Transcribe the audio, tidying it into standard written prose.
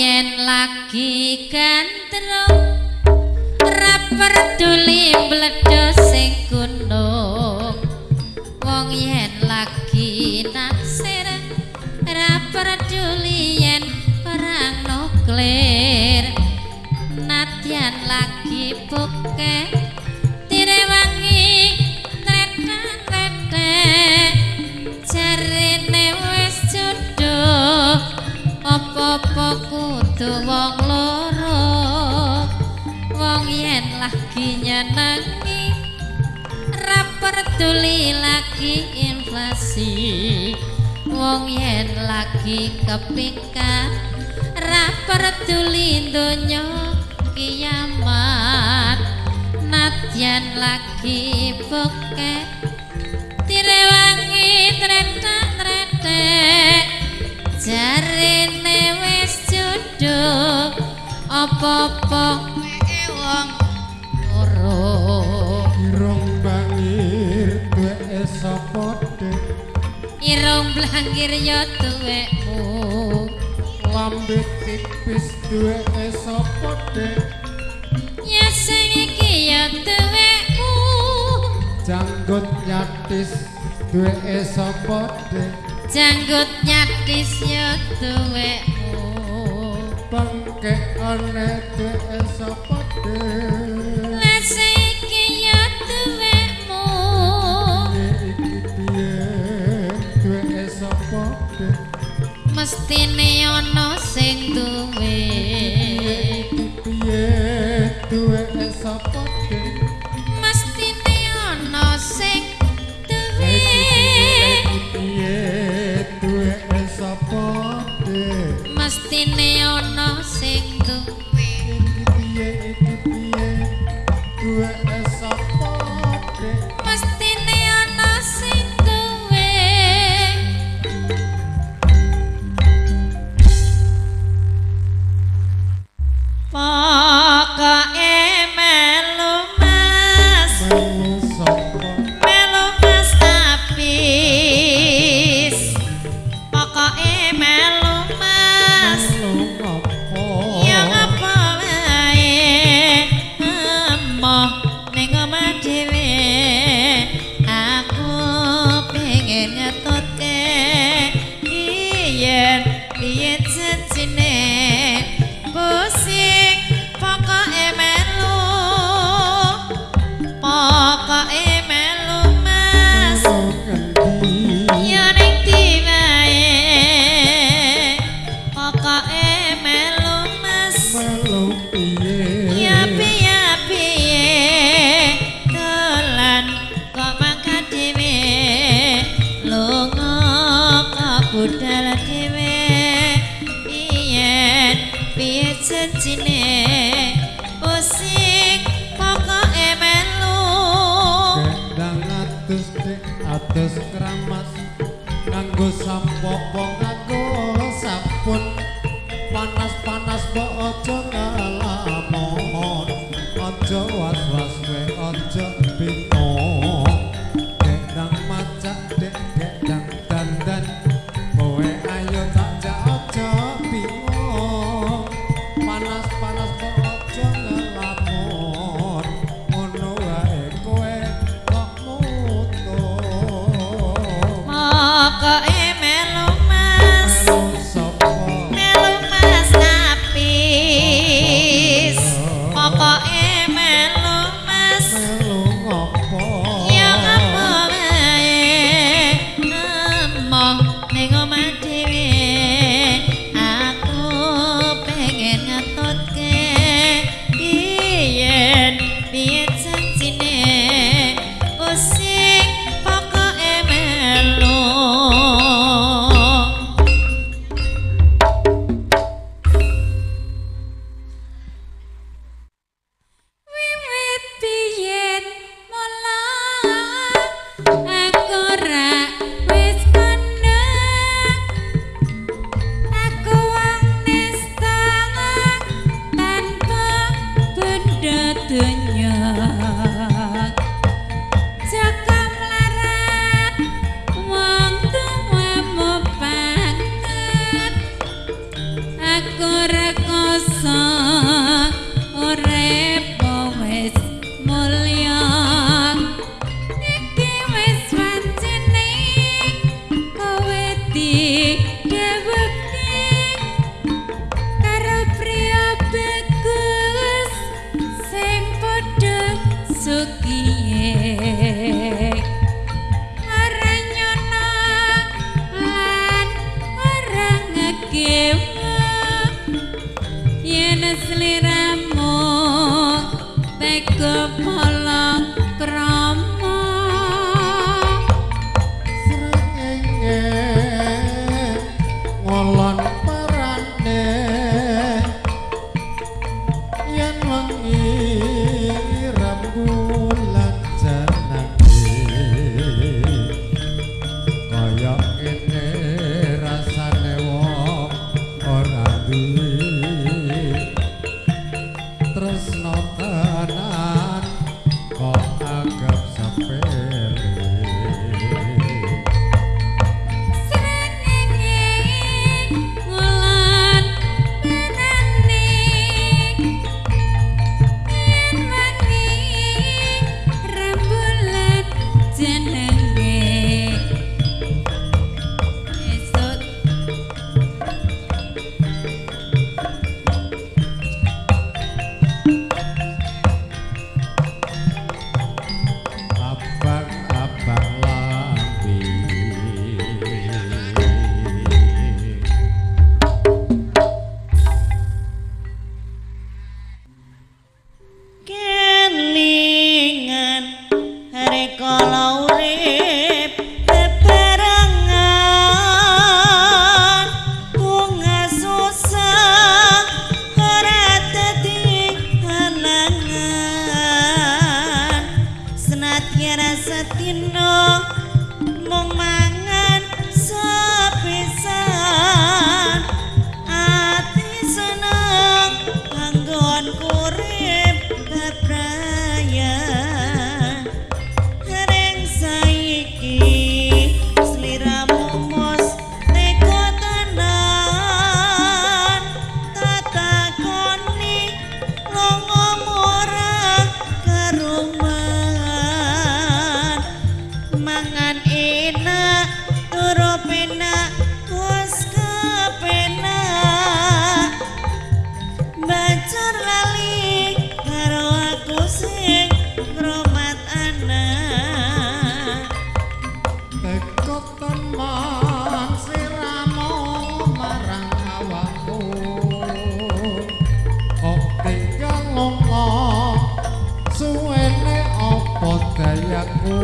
yen lagi gandrung ora peduli mbledhos sing gunung. Wong yen lagi naksir ora peduli yen perang nuklir. Nadyan lagi bokeh direwangi tretan-tretan jarene wis jodoh apa-apa kudu wong loro. Wong yen lagi nyenengi ora peduli lagi inflasi. Wong yen lagi kepingkat ora peduli donya kiamat. Nadyan lagi bokeh direwangi tretak-tretek jarene wis jodoh apa-apa wong loro. Irung bangir duweke sapa Dik? Irung blangkir ya duwekmu. Lambe tipis duweke sapa Dik? Ya sing iki ya duwekmu. Janggut nyatis duweke sapa Dik? Janggut nyatis ya duwekmu. Bangkekane duweke sapa Dik? Lah sing iki ya duwekmu. Iki piye duweke sapa Dik? Mestine ana sing duwe. Iki piye duweke sapa Dik? Mestine ana sing duwe. Iki piye duweke sapa Dik? Mestine ana sing duwe. Iki piye iki piye duweke sapa Dik? Mestine ana sing duwe. Pokoke melu Mas, Melu sapa? Melu Mas Apis. Pokoke melu Mas, Melu ngopo? Ya apa wae emoh ning omah dhewe. Aku pengen ngetutke yen piye janjine pusing. Pokoke melu, pokoke melu Mas. Melu ngendi? Ya ning ndi wae pokoke melu Mas. Melu piye? Ya piye piye dolan kok mangkat dhewe, lunga kok budal dhewe. Yen piye janjine pusing pokoke melu. Gendang atus Dik, atus keramas nganggo sampo apa nganggo sabun. Panas-panas mbok aja ngelamun, aja was-was kowe aja bingung. Gendang macak Dik, gendang dandan kowe ayo tak jak aja bingung. Panas-panas mbok aja ngelamun, ngono wae kowe kok mutung. Pokoke melu Mas, Melu sapa? Melu Mas Apis. Pokoke melu menungso urip wis mulya iki wis wancine kowe didhawuhke karo priya bagus sing padha sugihe ora nyono lan ora ngekewa yen sliramu tega pala krama Srengenge ngolon parane yen wengi rembulan jenenge kaya ngene rasane wong ora duwe tresno tenan kok anggap sepele. Srengenge ngulon parane yen wengi rembulan jenenge esuk Abang-abang lambe Kelingan rikala urip bebarengan bunga susah ora dadi halangan senadyan sedina mung mangan sepisan ati seneng anggonku urip bebrayan ring saiki sliramu mos tega tenan tatakoni lunga ora karuman mangan enak turu penak wis kepenak bacur lali karo aku sing ngromat anak. Teko teman sliramu marang awakku kok tinggal lunga suwene apa dayaku.